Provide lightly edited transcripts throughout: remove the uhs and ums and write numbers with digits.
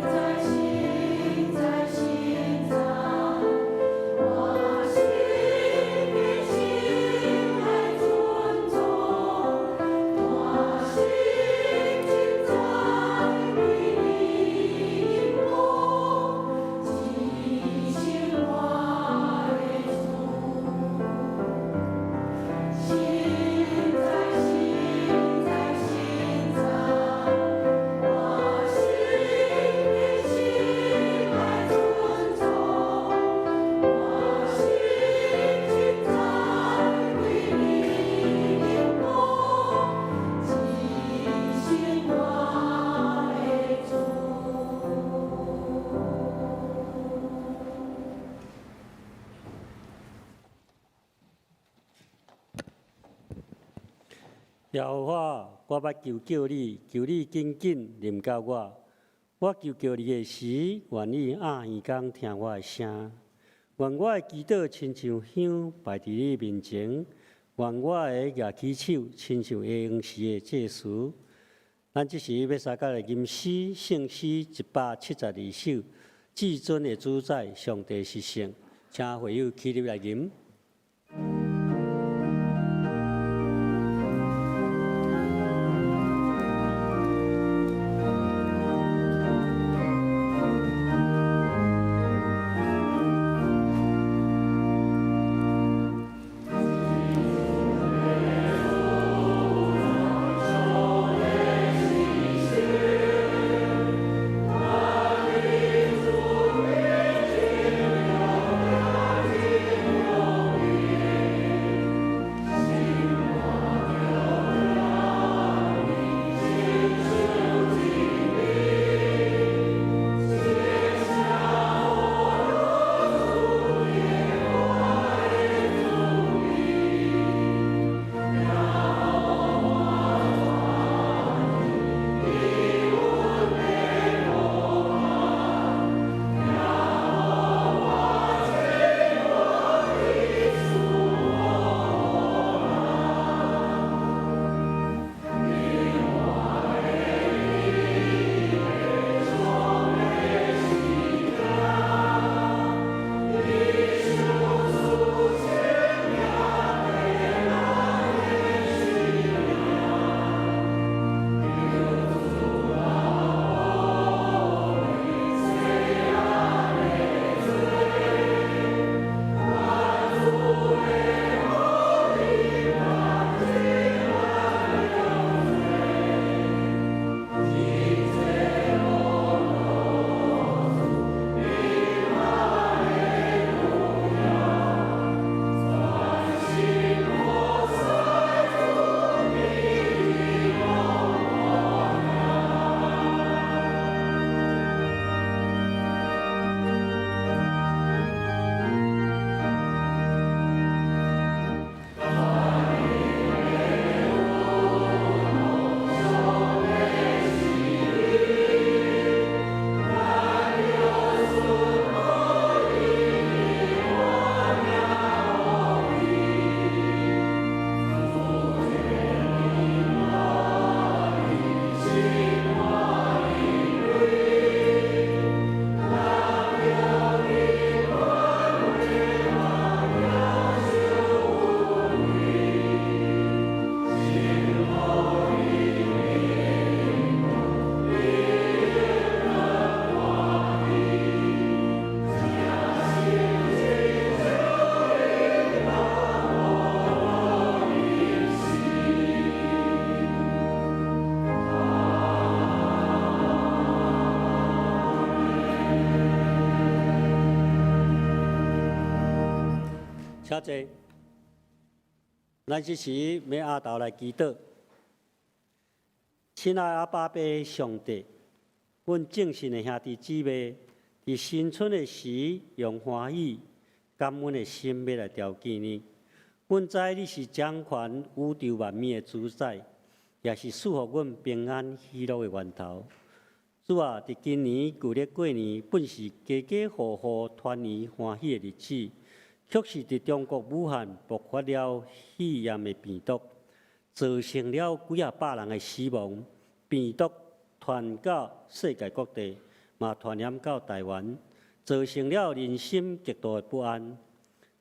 在，實在，實在，我心的心愛尊重，我心實在為你講，真心我的主。實在，實在，實在，我心的心愛尊重，我心實在為你講，真心我的主。耶和華，我欲求叫你，求你緊緊臨到我。我求叫你的時，願你暗耳間聽我的聲。願我的祈禱親像香擺佇你面前，願我的舉起手親像下昏時的祭司。咱這時欲相共來吟詩，聖詩172首，至尊的主宰，上帝是聖，請會友起立來吟。請坐。咱這時欲阿頭來祈禱。親愛阿爸父上帝，阮眾信的兄弟姊妹，佇新春的時，用歡喜、感恩的心欲來朝見你。阮知你是掌權宇宙萬物的主宰，也是賜予阮平安喜樂的源頭。主啊，佇今年舊曆過年，本是家家戶戶團圓歡喜的日子，卻是佇中國武漢爆發了肺炎的病毒，造成了幾仔百人的死亡，病毒傳傳到世界各地，嘛傳染到台灣，造成了人心極度的不安。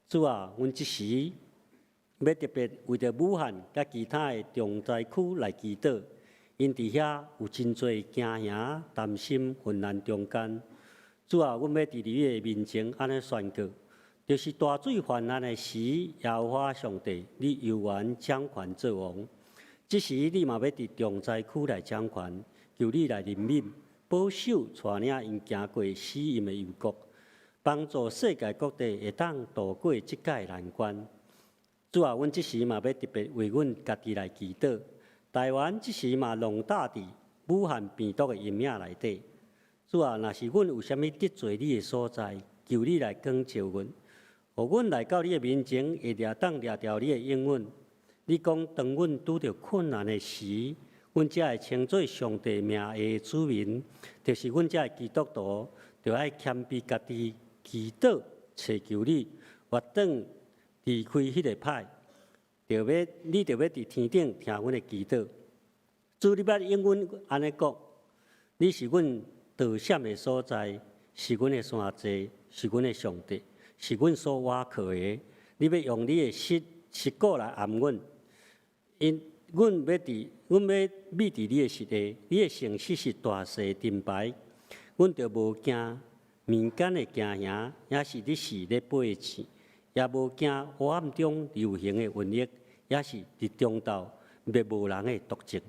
主啊，阮這時欲特別為著武漢佮其他的重災區來祈禱，𪜶佇遐有真濟驚嚇、擔心、混亂中間。主啊，阮欲佇你的面前按呢宣告，就是大水泛濫的時，耶和華上帝，你猶原掌權做王。這時你嘛欲佇重災區來掌權，求你來憐憫、保守、帶領𪜶行過死蔭的幽谷，幫助世界各地會當渡過這屆難關。主啊，阮這時嘛欲特別為阮家己來祈禱。台灣這時嘛籠罩佇武漢病毒的陰影內底。主啊，若是阮有啥物得罪你的所在，求你來光照阮，予阮來到你的面前，會掠當掠著你的應允。你講，當阮拄著困難的時，阮才會稱做上帝名下的子民，就是阮這的基督徒，著愛謙卑家己，祈禱，揣求你，越轉離開彼個歹，著欲你著欲佇天頂聽阮的祈禱。主，你捌應允按呢講，你是阮逃閃的所在，是阮的山寨，是阮的上帝，是阮所倚靠的。你欲用你的膝膝股來頷阮，因阮欲佇阮欲覕佇你的膝下，你的誠實是大勢盾牌，阮就無驚民間的驚嚇，抑是日時咧飛的箭，也無驚黑暗中流行的瘟疫，抑是佇中晝滅無人的毒症。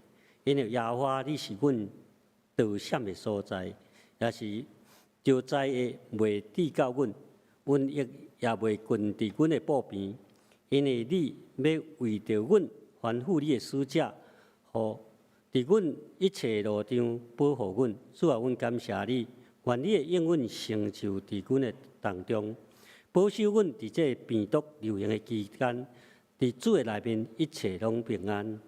因為耶和華你是阮逃閃的所在，抑是著災禍袂至到阮，瘟疫也袂近佇阮的布邊。因為你欲為著阮吩咐你的使者，予佇阮一切路上保護阮。主啊，阮感謝你，願你的應允成就佇阮的當中，保守阮佇這個病毒流行的期間，佇主的內面一切攏平安。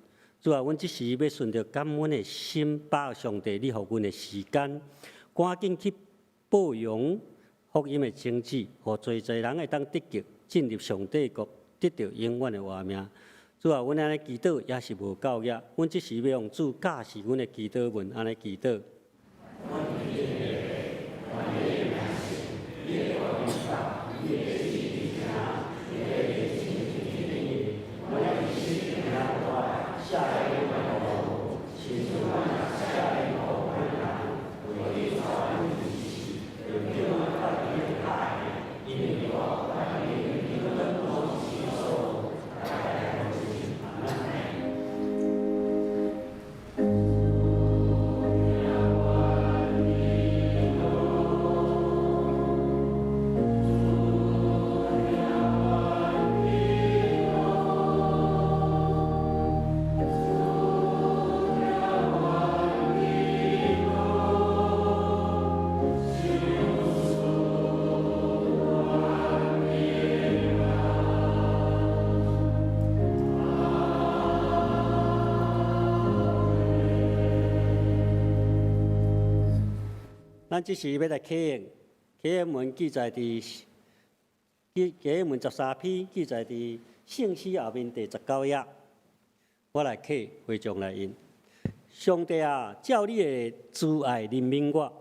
主啊，阮這時欲順著感恩的心，把握上帝你予阮的時間，趕緊去報揚福音的種子，予濟濟人會當得救，進入上帝國，得著永遠的活命。主啊，阮按呢祈禱也是無夠額，阮這時欲用主教示阮的祈禱文按呢祈禱。咱這時欲來啟應，啟應文記載佇啟應文13篇，記載佇聖詩後面第19頁。我來啟會眾來應。上帝啊，照你的慈愛憐憫我，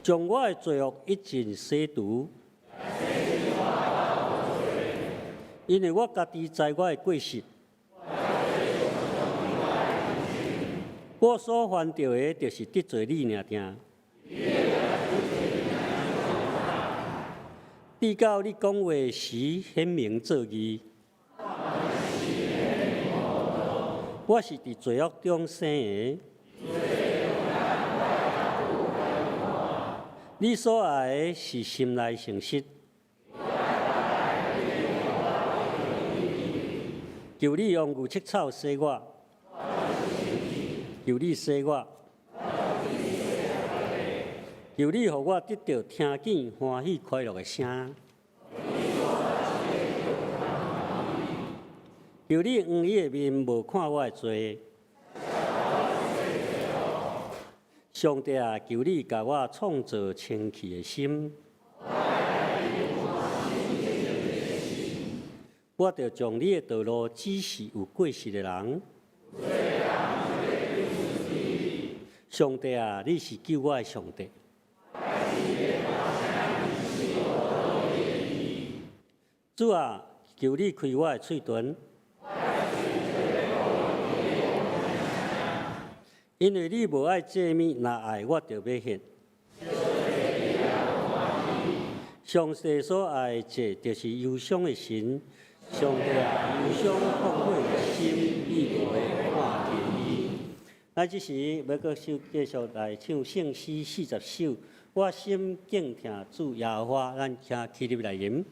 將我的罪惡一盡洗除，因為我家己知我的過失。我所犯著的，就是得罪你爾爾。直到你講話時顯明做義。我是佇罪惡中生的。你所愛的是心內誠實。求你用牛膝草洗我。求你洗我，求你予我得著聽見歡喜快樂的聲。求你向你的面無看我的罪。上帝啊，求你共我創造清氣的心。我著將你的道路指示有過失的人。上帝啊，你是救我的上帝。主啊，求你開我的喙唇，因為你無愛祭物，若愛我就欲獻。上帝所愛的祭，就是憂傷的心。上帝啊，憂傷痛悔的心，你無會看輕伊。咱這時欲閣繼續來唱聖詩40首，我心敬聽主耶和華，咱請起立來吟。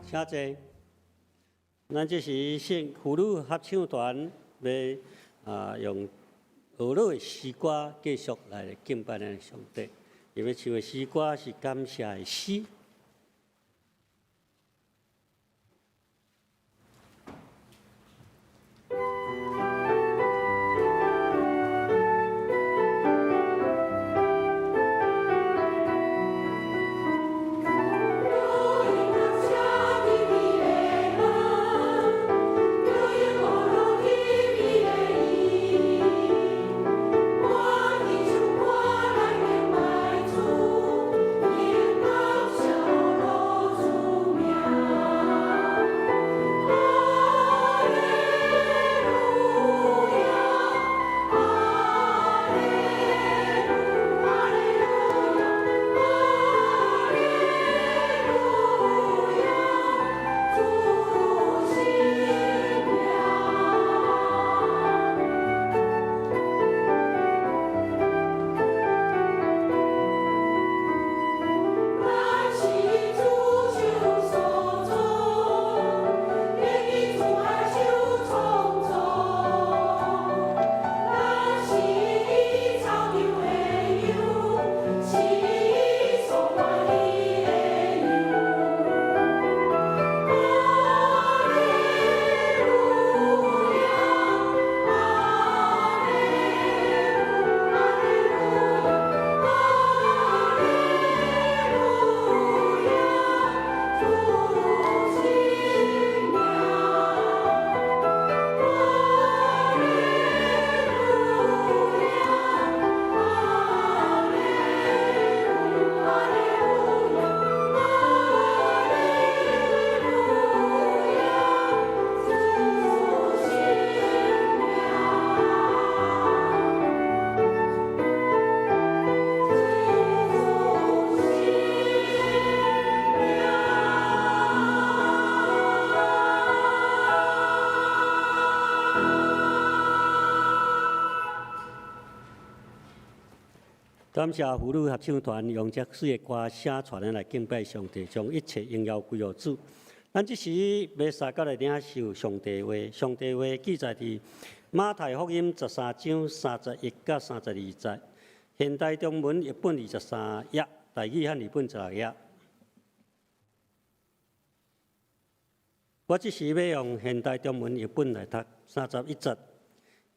請坐。咱這時聖婦女合唱團欲用俄魯的詩歌繼續來敬拜咱的上帝。𪜶欲唱的詩歌是感謝的詩。我的唱歌來敬拜主，感謝婦女合唱團用這媠的歌聲帶咱來敬拜上帝，將一切榮耀歸予主。咱這時欲相佮來領受上帝話，上帝話記載佇馬太福音13章31到32節，現代中文譯本23頁，台語漢語本16頁。我這時欲用現代中文譯本來讀31節。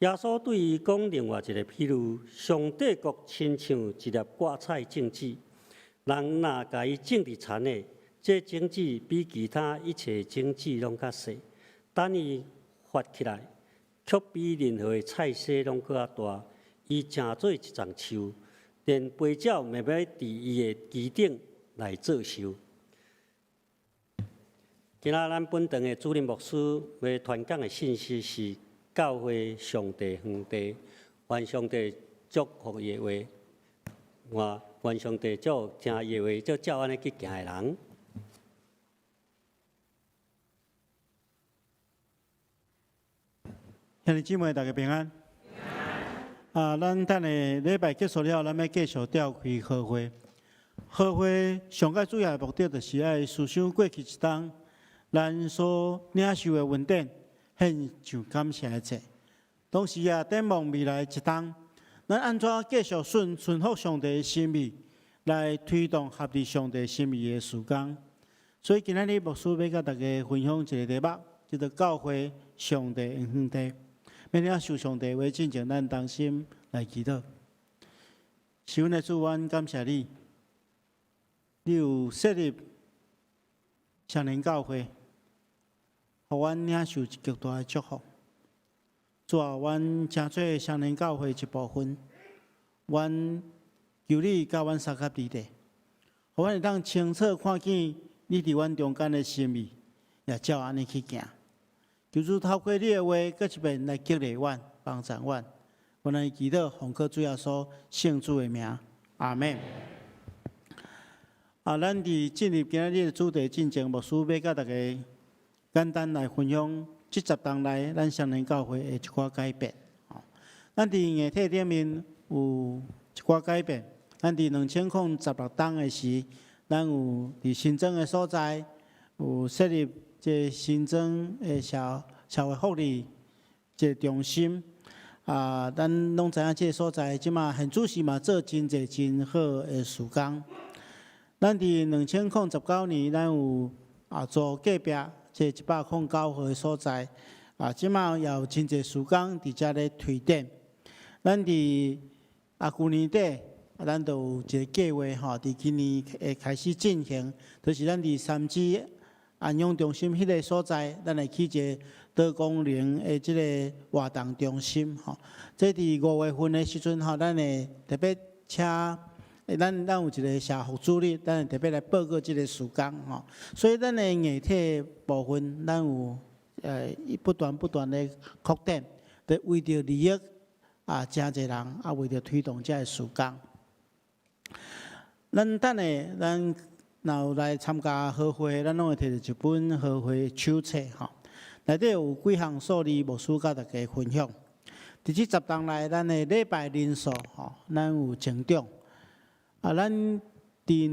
耶穌對伊講另外一個譬喻：上帝國親像一粒芥菜種子，人若共伊種佇田裡，這種子比其他一切種子攏較細，等伊發起來，卻比任何的菜蔬攏閣較大。伊成做一叢樹，連飛鳥嘛欲佇伊的枝頂來做岫。今仔咱本堂的主任牧師欲傳講的信息是教會上帝園地，願上帝祝福伊的話，我願上帝祝福聽伊的話，做照按呢去行的人。兄弟姊妹，大家平安。啊，咱等下禮拜結束了，咱欲繼續召開和會。和會上蓋主要的目的，就是愛思想過去一冬，咱所領受的恩典，獻上感謝的祭。同時也展望未來一冬，咱按怎繼續順服上帝的心意，來推動合佇上帝心意的事工。所以今仔日牧師欲佮大家分享一個題目，叫做教會上帝的園地。欲領受上帝話進前，咱同心來祈禱。是阮的主，阮感謝你，你有設立雙連教會，予阮領受極大的祝福。主啊，阮成做雙連教會一部分，阮求你佮阮相佮佇咧，予阮會當清楚看見你佇阮中間的心意，也照按呢去行。求主透過你的話，閣一遍來激勵阮、幫助阮。阮來祈禱，奉靠主耶穌聖子的名，阿們。啊，咱佇進入今仔日的主題進前，牧師欲佮大家簡單來分享這10冬來咱雙連教會的一寡改變。咱佇硬體頂面有一寡改變。咱佇2016冬的時，咱有佇新莊的所在有設立這新莊的社會福利這個中心。啊，咱攏知影這個所在，這馬現主時嘛做真濟真好的事工。咱佇2019年，咱有啊租隔壁這109號的所在，啊，這馬也有真濟事工佇遮咧推展。咱佇啊舊年底，啊，咱就有一個計劃吼，佇今年會開始進行，就是咱佇三芝安養中心彼個所在，咱會起一個多功能的這個活動中心吼。這佇5月份的時陣吼，咱會特別請。咱有一個社福主任，咱會特別來報告這個事工吼。所以咱的硬體部分，咱有不斷不斷的擴展，佇為著利益啊，誠濟人啊，為著推動這个事工。咱等下，咱若有來參加和會，咱攏會提著一本和會手冊吼，內底有幾項數字，牧師佮大家分享。佇這10冬來，咱的禮拜人數吼，咱有增長。啊，咱佇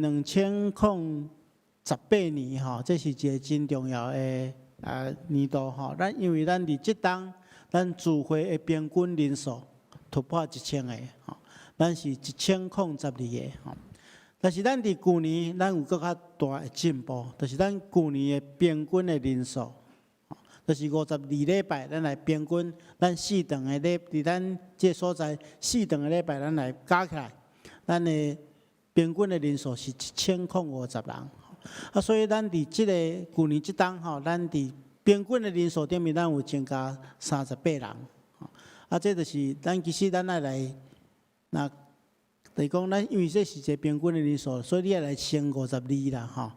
2018年吼，這是一個真重要的啊年度吼。咱因為咱佇這冬，咱聚會的平均人數突破1000個吼，咱是1012個吼。但是咱佇舊年，咱有閣較大的進步，就是咱舊年的平均的人數，就是52禮拜，咱來平均，咱四堂的禮，佇咱這個所在四堂的禮拜，咱來加起來，咱的平均的人數是1050人。啊，所以咱佇這個舊年這冬吼，咱佇平均的人數頂面，咱有增加38人。啊，這就是咱其實咱愛來，若就是講咱因為這是一個平均的人數，所以你愛來乘52啦，吼，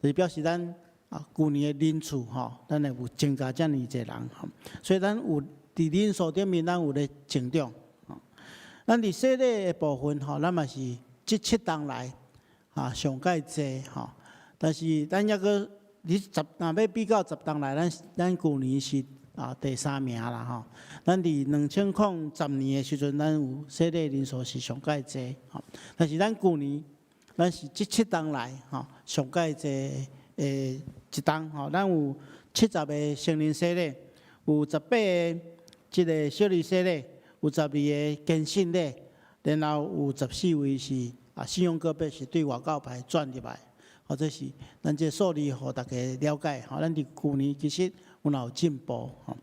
就是表示咱啊舊年的人數吼，咱會有增加遮爾濟人，吼，所以咱有佇人數頂面，咱有咧增長。咱佇洗禮的部分吼，咱嘛是這7冬來啊上蓋濟吼，但是咱抑閣你十若欲比較10冬來，咱舊年是第三名啦吼。咱佇2010年的時陣，咱有洗禮人數是上蓋濟吼。但是咱舊年，咱是這7冬來吼上蓋濟的一冬吼。咱有70個成人洗禮，有18個這个小兒洗禮，有12個堅信禮，然後有14位是信仰個別是對外教派轉入來，或者是咱這數字予大家了解吼。咱佇舊年其實有若有進步吼。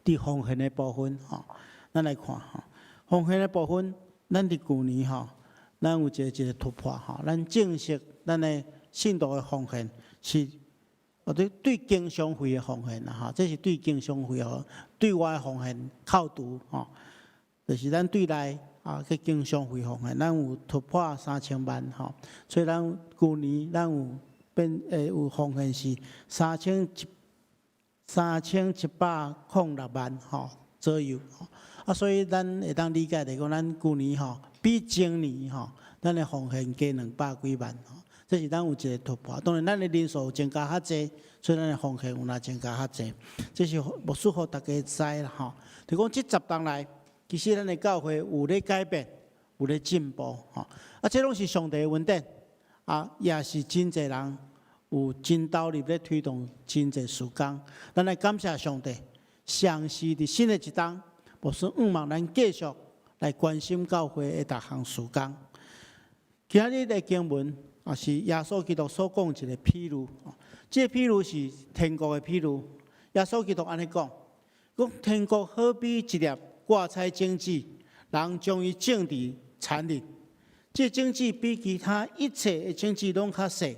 佇奉獻的部分吼，咱來看吼，奉獻的部分，咱佇舊年吼，咱有一個突破吼，咱正式咱的信徒的奉獻是，或者對經常費的奉獻啦吼，這是對經常費哦，對外的奉獻扣除吼，就是咱對內去經常費奉獻，咱有突破3000萬吼，所以咱舊年咱有變有奉獻是3706萬吼左右，所以咱會當理解來講，咱舊年吼比前年吼，咱的奉獻加200幾萬吼，這是咱有一個突破。當然，咱的人數有增加較濟，所以咱的奉獻有若增加較濟。這是牧師予大家知啦吼。就講這10冬來，其實咱的教會有咧改變，有咧進步吼。這攏是上帝的恩典，也是真濟人有真投入咧推動真濟事工。咱來感謝上帝，相是佇新的一冬，牧師向望咱繼續來關心教會的逐項事工。今日的經文是耶穌基督所講一個譬喻，這個譬喻是天國的譬喻。耶穌基督按呢講，講天國好比一粒掛菜種子，人將伊種佇田裡，這種子比其他一切的種子攏較細，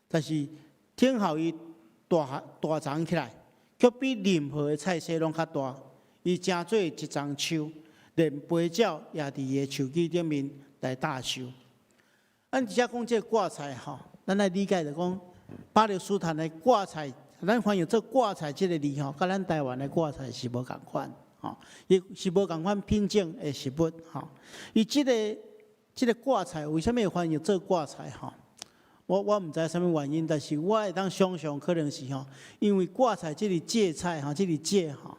但是等候伊大大長起來，卻比任何的菜蔬攏較大。伊成做一叢樹，連飛鳥也佇伊的樹枝頂面來搭樹。咱直接講這個掛菜吼，咱來理解就講巴勒斯坦的掛菜，咱翻譯做掛菜這个字吼，佮咱台灣的掛菜是無仝款吼，伊是無仝款品種的食物吼。伊這個掛菜為啥物會翻譯做掛菜吼？我毋知啥物原因，但是我會當想象可能是吼，因為掛菜這个芥菜吼，這个芥吼，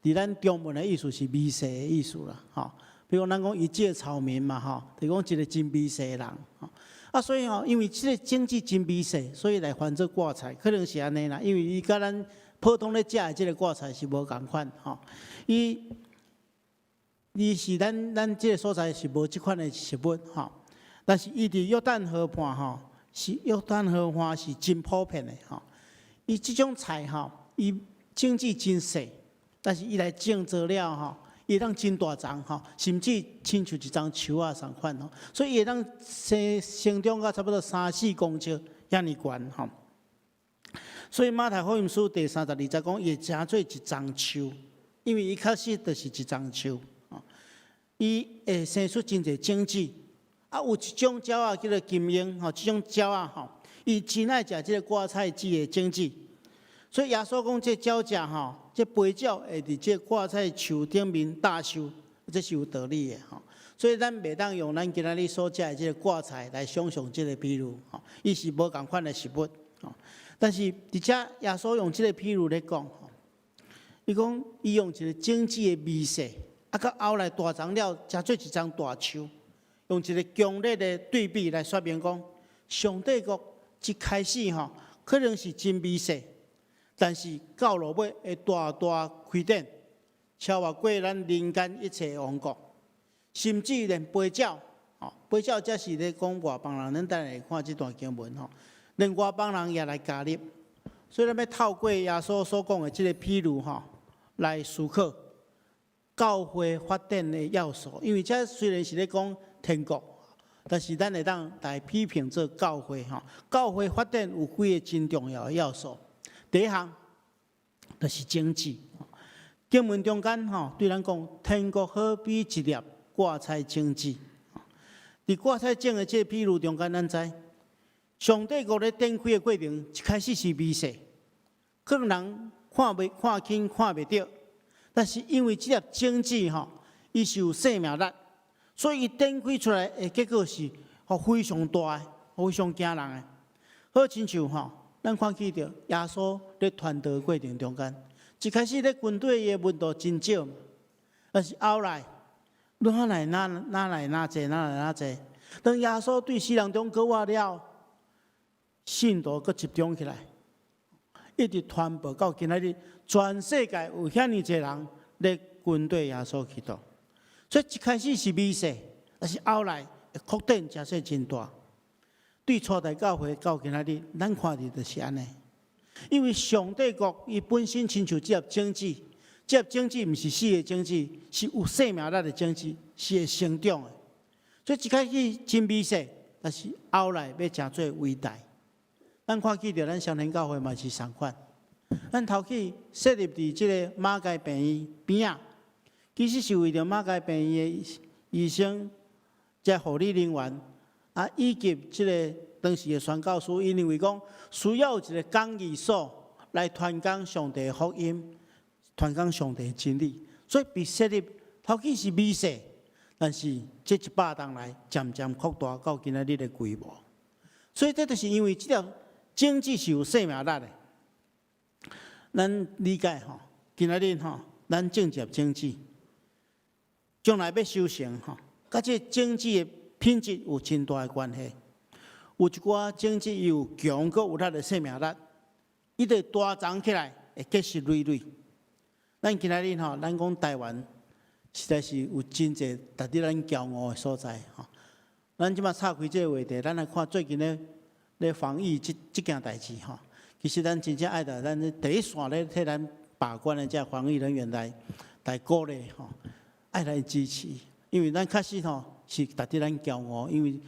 佇咱中文的意思是微細的意思啦，吼。比如咱講一介草民嘛，吼，就講一個真微細的人，吼。所以吼，因為這個種子真微細，所以來翻做掛菜，可能是按呢啦。因為伊佮咱普通咧食的這个掛菜是無仝款，吼。伊是咱這个所在是無這款的食物，吼。但是伊佇約旦河畔，吼，是約旦河畔是真普遍的，吼。伊這種菜，吼，伊種子真細，但是伊來種做了，吼，伊會當真大叢吼，甚至親像一叢樹仔仝款吼，所以伊會當生長到差不多三四公尺遐爾懸吼。所以馬太福音書第32節講，伊會成做一叢樹，因為伊確實就是一叢樹。伊會生出真濟種子，有一種鳥仔叫做金鶯吼，這種鳥仔吼，伊真愛食這個掛菜籽的種子。所以耶穌講，這鳥隻吼，這飛鳥會佇這掛菜樹頂面搭樹，這是有道理的吼。所以咱袂當用咱今仔日所食的這個掛菜來想象這個比喻吼，伊是無仝款的食物吼。但是佇遮耶穌用這個比喻來講吼，伊講伊用一個種子的微細，到後來大長了，成做一叢大樹，用一個強烈的對比來說明講，上帝國一開始吼，可能是真微細。但是到落尾會大大開展，超越過咱人間一切王國，甚至連飛鳥，吼，飛鳥這是咧講外邦人，咱等下會看這段經文吼，連外邦人也來加入。所以咱欲透過耶穌所講的這个譬喻吼，來思考教會發展的要素。因為這雖然是咧講天國，但是咱會當來批評做教會吼，教會發展有幾个真重要的要素。第一項就是種子。經文中間吼對咱講，天國好比一粒掛菜種子。佇掛菜種的這个譬喻中間，咱知上帝國咧展開的過程，一開始是微細，可能人看袂看輕看袂著，但是因為這粒種子吼，伊是有生命力，所以伊展開出來的結果是吼非常大的，非常驚人的。好親像吼，咱看起著耶穌咧傳道過程中間，一開始咧跟綴伊的門徒真少，但是後來愈來愈愈來愈濟，愈來愈濟。當耶穌對死人中復活了，信徒閣集中起來，一直傳播到今仔日，全世界有遐爾濟人咧跟綴耶穌基督。所以一開始是微細，但是後來擴展誠細真大。對初代教會到今仔日，咱看著就是按呢。因為上帝國伊本身親像這粒種子，這粒種子毋是死的種子，是有生命力的種子，是會成長的。所以一開始真微細，但是後來欲成做偉大。咱看見著咱雙連教會嘛是仝款，咱頭起設立佇這个馬偕病院邊仔，其實是為著馬偕病院的醫生、這護理人員啊，以及這个當時的宣教師，𪜶認為講需要有一个講義所來傳講上帝的福音、傳講上帝的真理，所以被設立頭起是微細，但是這100冬來漸漸擴大到今仔日的規模。所以這就是因為這粒種子是有生命力的。咱理解吼，今仔日吼，咱種一粒種子，將來欲收成吼，佮這種子的品質有真大的關係。有一寡種子伊有強閣有力的生命力，伊就大長起來會結實累累。咱今仔日吼，咱講台灣實在是有真濟值得咱驕傲的所在吼。咱這馬岔開這个話題，咱來看最近咧咧防疫這件代誌吼。其實咱真正愛著咱第一線咧替咱把關的這防疫人員來鼓勵吼，愛來支持，因為咱確實吼是值得咱驕傲，因為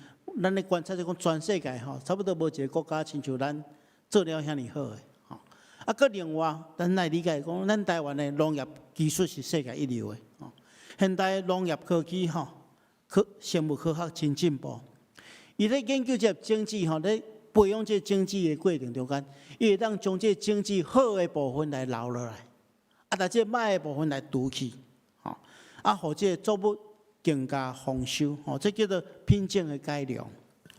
咱咧觀察就講全世界吼，差不多無一个國家親像咱做了遐爾好的吼。啊，閣另外，咱來理解講，咱台灣的農業技術是世界一流的吼。現代農業科技吼，科生物科學真進步。伊咧研究這个種子吼，咧培養這个種子的過程中間，伊會當將這個種子好的部分來留落來，啊，但這䆀的部分來除去，吼，啊，予這个作物更加豐收，吼，這叫做品種的改良，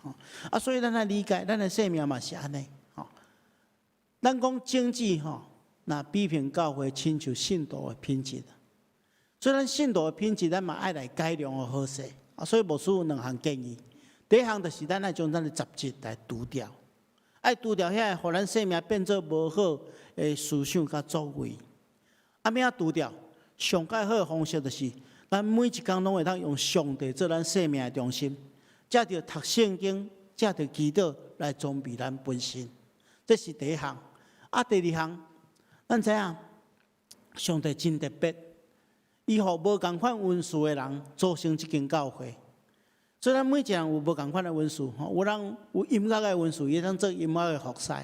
吼，啊，所以咱來理解，咱的生命嘛是按呢，吼，咱講種子吼，若比拼教會親像信徒的品質，所以咱信徒的品質，咱嘛愛來改良予好勢，啊，所以牧師有兩項建議。第一項就是咱愛將咱的雜質來除掉，愛除掉遐個，予咱生命變做無好的思想佮作為。啊，欲按怎除掉？上蓋好的方式就是，咱每一工攏會當用上帝做咱生命的中心，藉著讀聖經，藉著祈禱來裝備咱本身。這是第一項。啊，第二項，咱知影上帝真特別，伊予無仝款恩賜的人組成這間教會。所以咱每一個人有無仝款的恩賜，吼，有人有音樂的恩賜，伊通做音樂的服侍；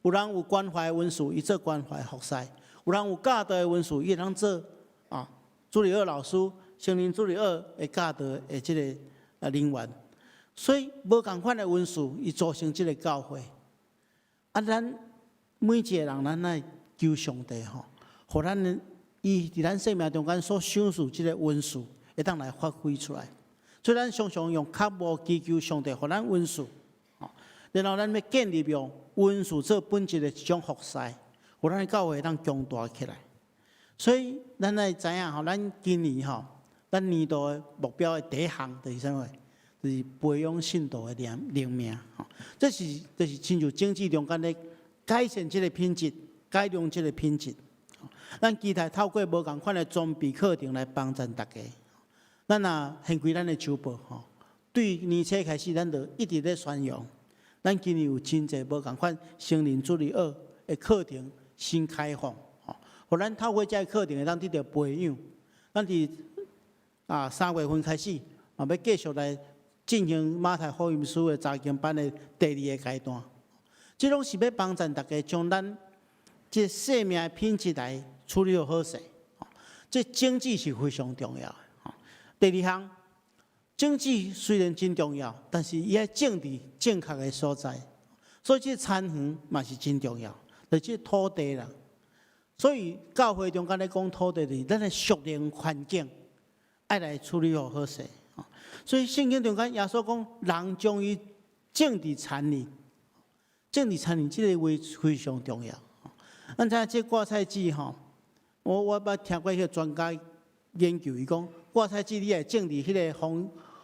有人有關懷的恩賜，伊做關懷服侍；有人有教導的恩賜，伊通做啊主日學老師、成人主日學的教導的這個啊人員。所以無仝款的恩賜，伊組成這個教會。啊，咱每一個人，咱愛求上帝吼，予咱伊佇咱生命中間所賞賜這個恩賜，會當來發揮出來。所以咱常常用渴慕祈求上帝，予咱恩賜，然後咱欲建立用恩賜做本質的一種服侍，予咱的教會會當強大起來。所以咱愛知影吼，咱今年吼，咱年度的目標的第一項就是啥物？就是培養信徒的靈命吼。這是就是親像種子中間咧改善這個品質，改良這個品質。咱期待透過無仝款的裝備課程來幫助大家。咱若掀開咱的手報吼，對年初開始，咱就一直咧宣揚。咱今年有真濟無仝款成人主日學的課程新開放，吼，予咱透過這个課程會當得著培養。咱佇啊3月份開始，嘛欲繼續來進行馬太福音書的查經班的第二个階段。這攏是欲幫助大家將咱這生命的品質來處理好勢。這種子是非常重要的。第二項，種子雖然真重要，但是伊愛種佇正確的所在，所以這田園嘛是真重要，就這土地啦。所以教會中間咧講土地，就是咱的屬靈環境愛來處理好好勢。所以聖經中間耶穌講，人將伊種佇田裡，種佇田裡這个話非常重要。咱知影這掛菜籽吼，我捌聽過彼个專家研究，伊講掛菜籽你會種佇彼个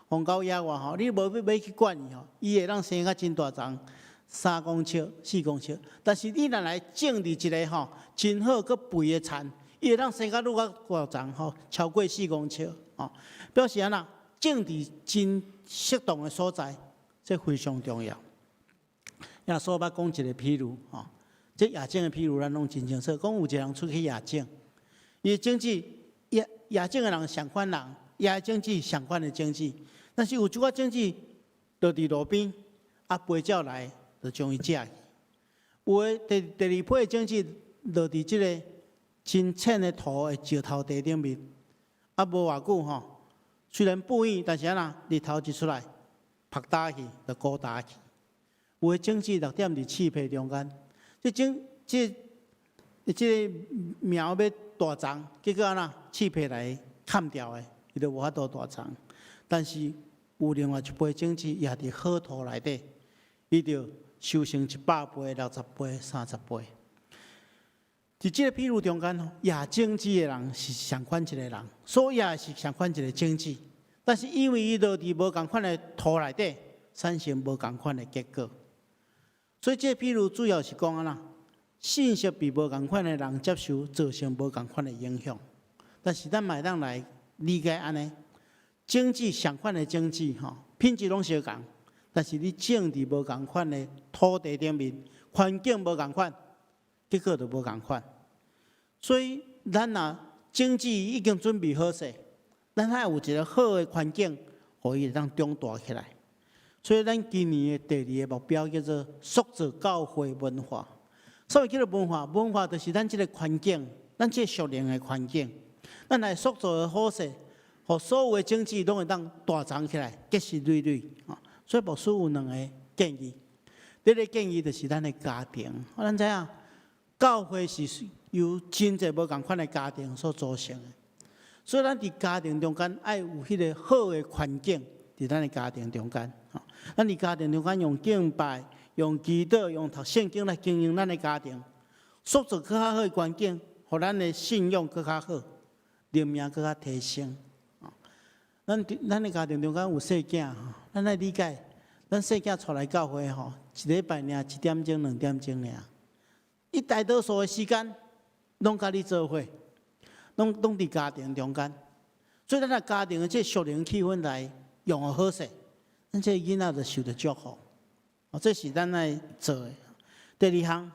荒郊野外吼，你無欲去管伊吼，伊會當生甲真大叢，3公尺、4公尺。但是你若來種佇一个吼真好閣肥的田，伊會當生甲愈較大叢吼，超過四公尺吼。表示按怎？種佇真適當的所在，這非常重要。耶穌捌講一個譬喻吼，這野種的譬喻咱攏真清楚。講有一個人出去野種，伊的種子野種的人相款人，伊的種子相款的種子，但是有一寡種子落佇路邊，啊，飛鳥來就將伊食去。有的第二批的種子落佇這个真淺的土的石頭地頂面，啊，無偌久吼，雖然不遠，但是按怎日頭一出來，曝焦去就枯焦去。有的種子落踮佇刺皮中間，這種這個苗欲大叢，結果按怎刺皮來崁掉的，伊就無法度大叢。但是有另外一批種子也佇好土內底，伊就收成100倍、60倍、30倍。佇這个譬喻中間，野種子的人是相款一个人，所野的是相款一个種子，但是因為伊落佇無仝款的土內底，產生無仝款的結果。所以這个譬喻主要是講按怎，信息被無仝款的人接受，造成無仝款的影響。但是咱嘛會當來理解按呢，種子相款的種子吼，品質攏相仝，但是你種佇無仝款的土地頂面，環境無仝款，結果就無仝款。所以咱若種子已經準備好勢，咱愛有一个好的環境，予伊會當長大起來。所以咱今年的第二个目標叫做塑造教會文化。所謂叫做文化，文化就是咱這个環境，咱這个屬靈的環境。咱來塑造的好勢，予所有的種子攏會當大叢起來，結實累累。所以牧師有兩个建議。第一个建議就是咱的家庭，咱知影教會是由真濟無仝款的家庭所組成的，所以咱佇家庭中間愛有彼个好的環境，佇咱的家庭中間。咱佇家庭中間用敬拜、用祈禱、用讀聖經來經營咱的家庭，塑造閣較好的環境，予咱的信仰閣較好，靈命閣較提升。咱的家庭中間有細囝，咱愛理解，咱細囝帶來教會吼，一禮拜爾一點鐘、兩點鐘爾，伊大多數的時間攏佮你做伙，攏佇家庭中間。所以咱若家庭的這屬靈氣氛來用予好勢，咱這囡仔就受著祝福。哦，這是咱愛做的。第二項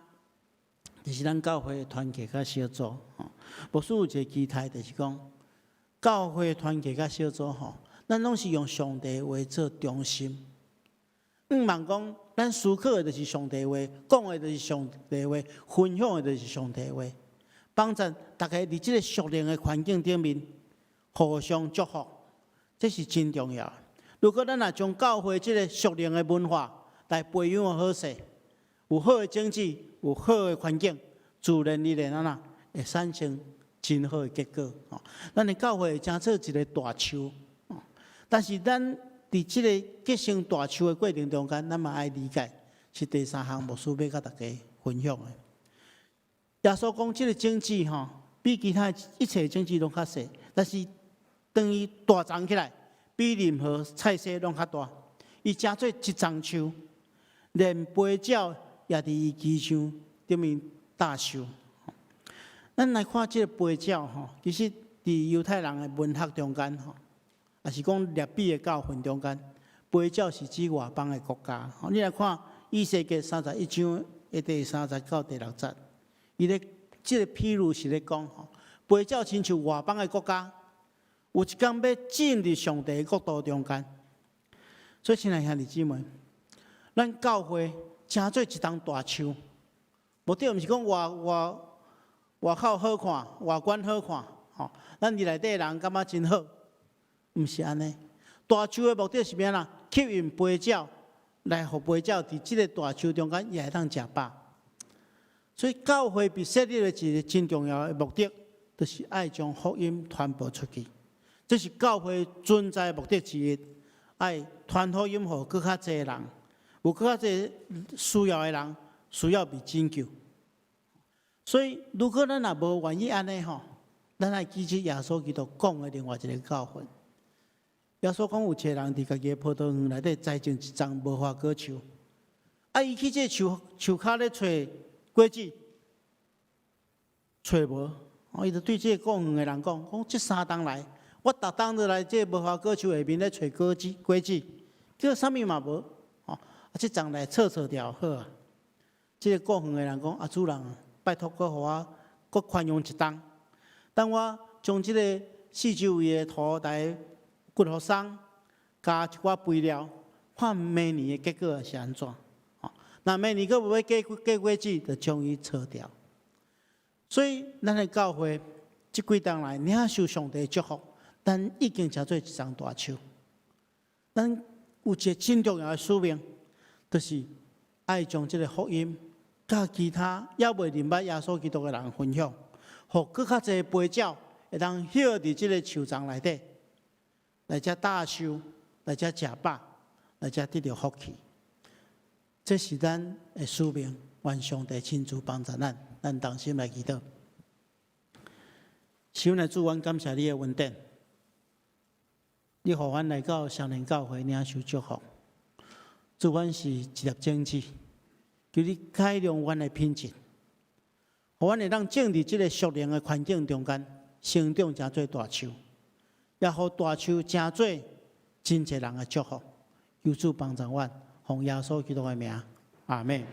就是咱教會的團契佮小組。牧師有一个期待，就是講教會團契佮小組吼，咱攏是用上帝話做中心。向望講，咱思考的就是上帝話，講的就是上帝話，分享的就是上帝話。幫助大家佇這个屬靈的環境頂面互相祝福，這是真重要。如果咱若將教會這个屬靈的文化來培養好勢，有好的種子，有好的環境，自然而然按怎會產生真好的結果。咱的教會會成做一个大樹，但是咱佇這个結成大樹的過程中間，咱嘛愛理解，是第三項牧師欲佮大家分享的。耶穌講，這个種子吼，比其他一切種子攏較細，但是當伊大叢起來，比任何菜踅攏較大。伊成做一叢樹，連飛鳥也佇伊枝上頂面搭樹。咱來看這个飛鳥吼，其實佇猶太人的文學中間吼，抑是講拉比的教訓中間，飛鳥是指外邦的國家。你來看以西結31章的第三節到第六節，伊咧這个譬喻是咧講吼，飛鳥親像外邦的國家，有一工欲進入上帝的國度中間。所以，親愛兄弟姊妹，咱教會成做一叢大樹，目的毋是講外口好看，外觀好看，吼，咱佇內底人感覺真好，毋是按呢。大樹的目的是欲按怎？吸引飛鳥來，予飛鳥佇這个大樹中間也會當食飽。所以教會被設立的一个真重要的目的，就是愛將福音傳播出去。這是教會存在的目的之一，愛傳福音予閣較濟人，有閣較濟需要的人需要被拯救。所以，如果咱若無願意按呢吼，咱愛記起耶穌基督講的另外一个教訓。耶穌講有一个人佇家己的葡萄園內底栽種一叢無花果樹，啊，伊去這个樹樹跤咧揣果子，揣無，哦，伊就對這个顧園的人講：講這3冬來，我逐冬都來這个無花果樹下面咧揣果子，果子，結果啥物嘛無，哦，啊，這叢來銼銼掉好啊。這个顧園的人講：啊，主人，拜託閣予我閣寬容一冬，等我將這个四周圍的土來掘予鬆，加一寡肥料，看明年的結果是按怎。吼，若明年閣無欲結結果子，就將伊銼掉。所以，咱的教會這幾冬來領受上帝的祝福，咱已經成做一叢大樹。咱有一个真重要的使命，就是愛將這个福音佮其他猶未認捌耶穌基督的人分享，予閣較濟飛鳥會當歇佇這个樹叢內底，來遮搭樹，來遮食飽，來遮得著福氣。這是咱的使命，願上帝親自幫助咱，咱同心來祈禱。親愛的主，阮感謝你的恩典，你予阮來到雙連教會領受祝福。主，阮是一粒種子，求你改良阮的品質，予阮會當種佇這个屬靈的環境中間，成長成做大樹，也予大樹成做真濟人的祝福。求主幫助阮，奉耶穌基督的名，阿們。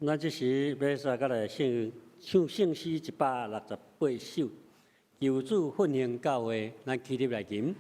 咱這時欲煞閣來唱唱聖詩168首，求主奮興教會，咱起立來吟。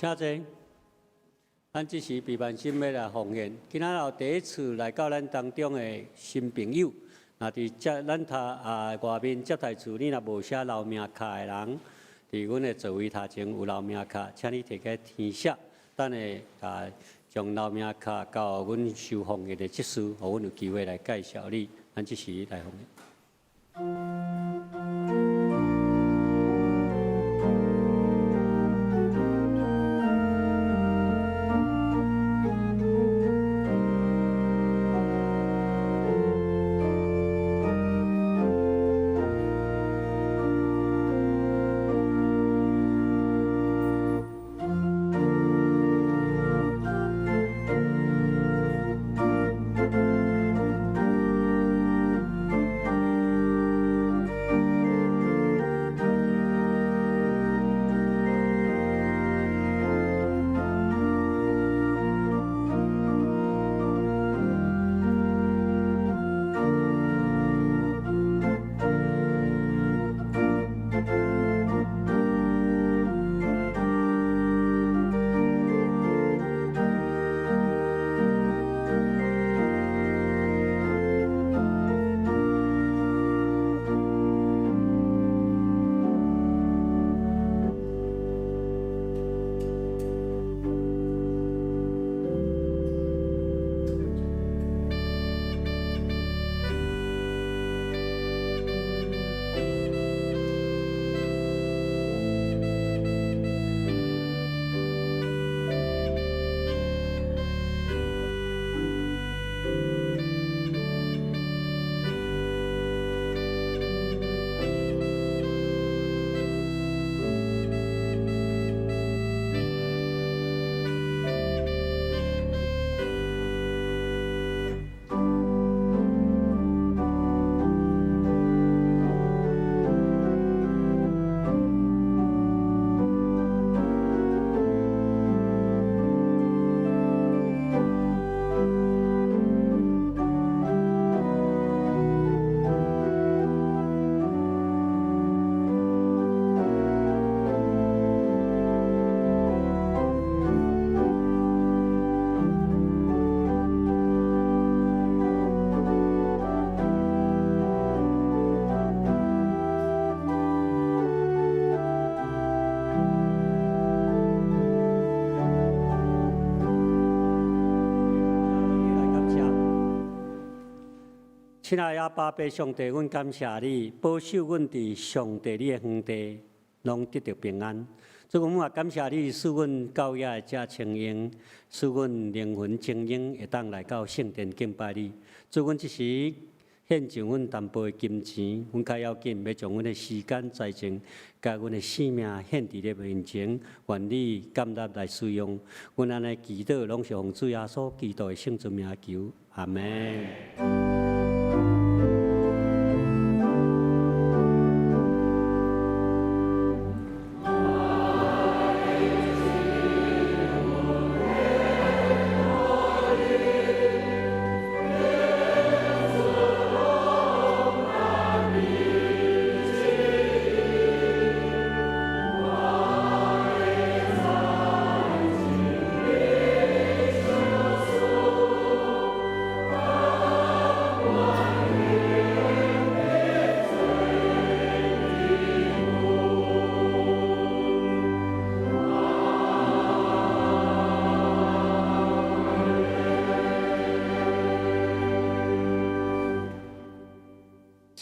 請坐。咱這時備萬心欲來奉獻。今仔日有第一次來到咱當中的新朋友，若佇這咱頭啊外面接待處，你若無寫留名卡的人，佇阮的座位頭前有留名卡，請你提起填寫。等下啊，將留名卡交予阮收奉獻的執事，予阮有機會來介紹你。咱這時來奉獻。親愛的阿爸父上帝，阮感謝你保守阮佇上帝你的園地，攏得著平安。主，阮也感謝你，賜阮教野會遮清閒，賜阮靈魂精英會當來到聖殿敬拜你。主，阮這時獻上阮淡薄的金錢，阮較要緊，欲將阮的時間、財政，佮阮的性命獻佇你面前，願你甘納來使用。阮按呢祈禱，攏是奉主耶穌基督的聖尊名求，阿門。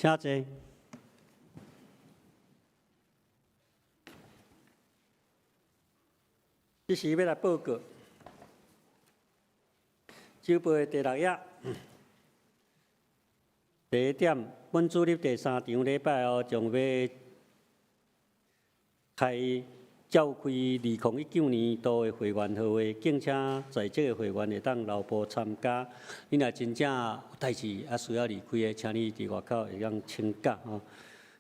請坐。這時欲來報告，週報的第六頁，第一點，本主日第三場禮拜後將欲開召開2019年度的會員號會，敬請在職的會員會當留步參加。你若真正有代誌啊需要離開的，請你佇外口會當請假吼。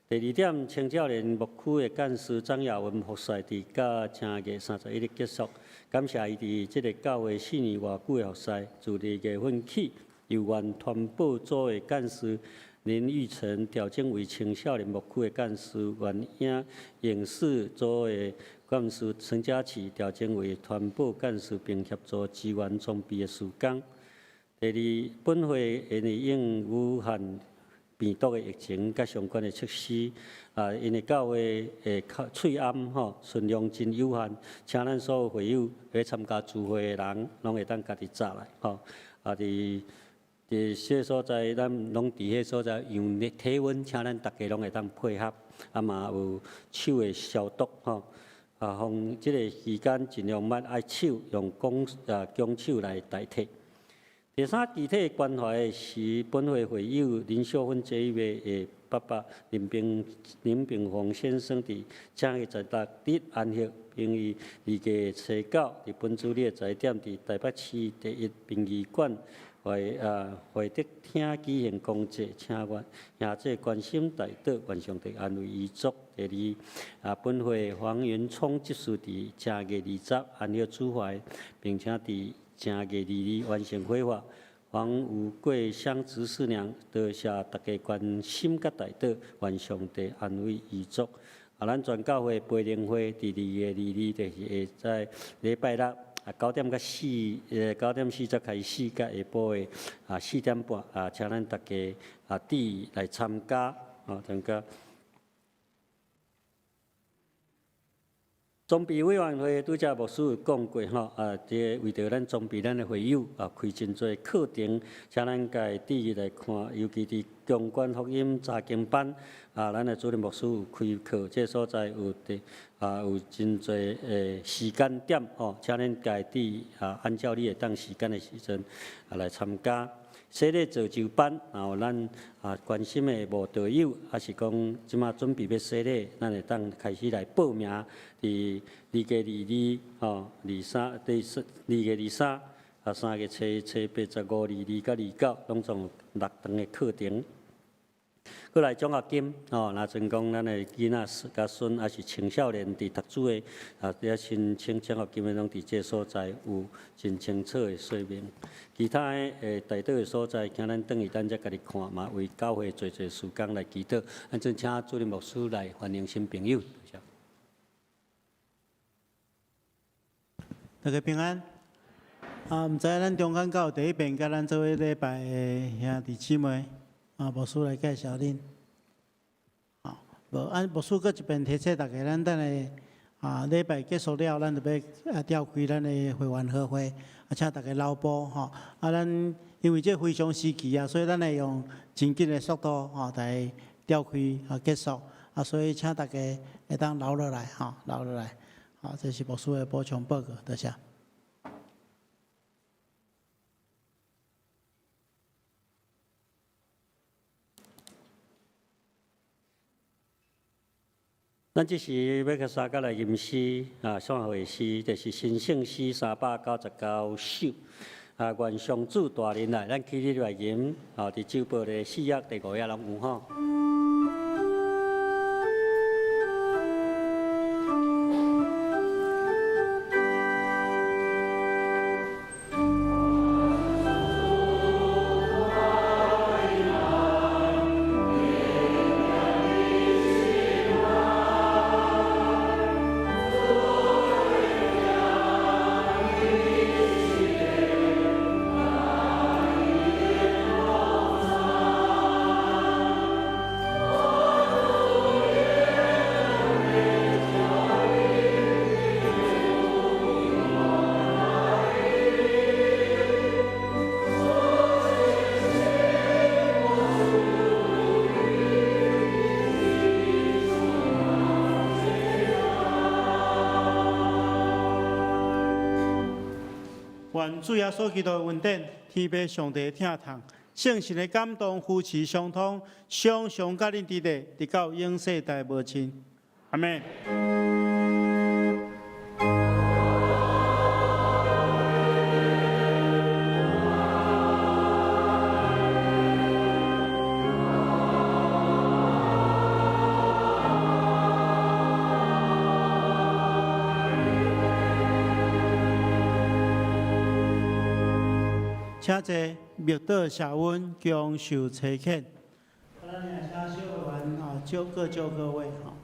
第二點，青少年牧區的幹事張亞文服侍佇到正月31日結束，感謝伊佇這个教會4年外久的服侍。自2月份起，由原傳播組的幹事林玉成調整為青少年牧區的幹事，原影影視組的幹事陳嘉琪調整為傳播幹事，並協助支援裝備的事工。第二，本會因為應武漢病毒的疫情佮相關的措施，啊，因為教會的喙罨吼存量真有限，請咱所有會友欲參加聚會的人，攏會當家己紮來吼。啊，佇這個所在，咱攏佇彼个所在用體溫，請咱逐家攏會當配合，啊嘛有手的消毒吼。啊，防這个期間盡量莫愛手用公啊公手來代替。第三，具體關懷的是本會會友林秀芬這一位的爸爸林炳宏先生，佇正月16日安息，並於2月初9佇本主日的十點，佇台北市第一殯儀館懷德廳舉行公祭，請願兄弟關心代禱，願上帝安慰遺族。第二，啊，本會黃元聰執事佇正月20安息主懷，並且佇正月22完成火化。黃武桂香執事娘，多謝大家關心佮代禱，願上帝安慰遺族。啊，咱全教會培靈會佇2月22，就是會在禮拜六啊9點40開始，到下晡的啊4點半啊，請咱大家啊佇來參加，啊參加。裝備委員會拄才牧師有講過吼，啊，這個為著咱裝備咱的會友啊，開真濟課程，請咱家己來看，尤其佇公關福音查經班啊，咱的主任牧師有開課，這個所在有佇啊有真濟的時間點吼，請恁家己啊按照你會當時間的時陣啊來參加。洗禮造就班，然後咱啊關心的慕道友，抑是講這馬準備欲洗禮，咱會當開始來報名。佇2月22吼，23，第四2月23啊，3月初初八十五、22佮29，攏總有六堂的課程。閣來獎學金吼，若陣講咱的囡仔佮孫，抑是青少年佇讀書的啊，咧申請獎學金的，攏佇這个所在有真清楚的說明。其他的代禱的所在，請咱轉去咱才家己看嘛，為教會做做事工來祈禱。咱陣請主任牧師來歡迎新朋友。多謝。大家平安。啊，毋知咱中間教第一遍佮咱做伙禮拜的兄弟姊妹，啊，牧師來介紹恁。啊，無啊，牧師閣一遍提醒大家，咱等下啊禮拜結束了，咱就欲啊召開咱的會員和會，啊，請大家留步吼。啊，咱因為這非常時期啊，所以咱會用真緊的速度吼來召開啊結束啊，所以請大家會當留落來吼，留落來。好，這是牧師的補充報告，多謝。咱這時欲共相佮來吟詩啊，散會詩，就是神聖詩399首啊，願上主帶恁來，咱起立來吟啊，佇周報的四頁、第五頁攏有吼。願主耶穌基督的恩典、天父上帝的疼痛、聖神的感動、扶持相通，常常佮恁佇咧，直到永世代無盡。阿們。請坐，默禱謝恩，恭受差遣。咱也請小會員啊，招各就各位吼。